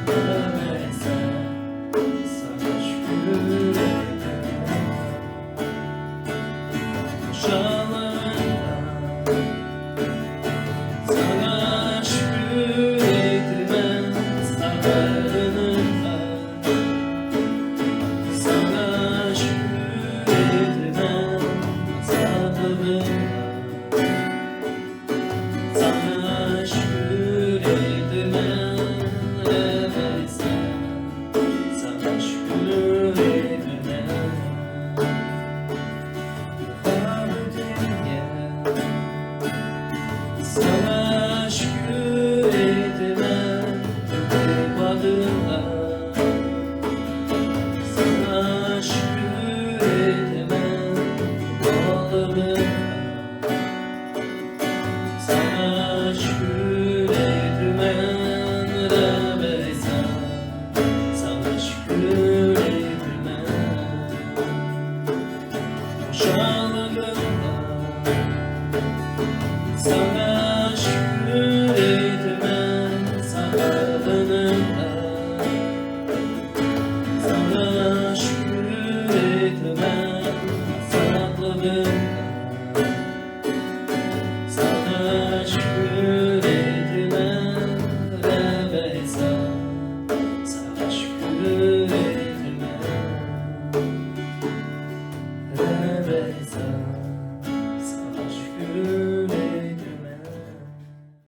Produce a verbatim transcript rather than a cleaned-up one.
بەرمەيسەن، ساڭا شۈكۈر ئېيتىمەن. خۇشاللىقىمدا ساڭا شۈكۈر ئېيتىمەن، ساغلىقىمدا ساڭا شۈكۈر ئېيتىمەن، ئازابىمدا ساڭا شۈكۈر ئېيتىمەن، رەببىسەن، ساڭا شۈكۈر ئېيتىمەن. مۇھەببىتىڭگە ساڭا شۈكۈر ئېيتىمەن، ئىلتىپاتىڭغا ساڭا شۈكۈر ئېيتىمەن، بالىلىرىڭغا ساڭا شۈكۈر ئېيتىمەن، رەببىسەن، ساڭا شۈكۈر ئېيتىمەن. خۇشاللىقىمدا ساڭا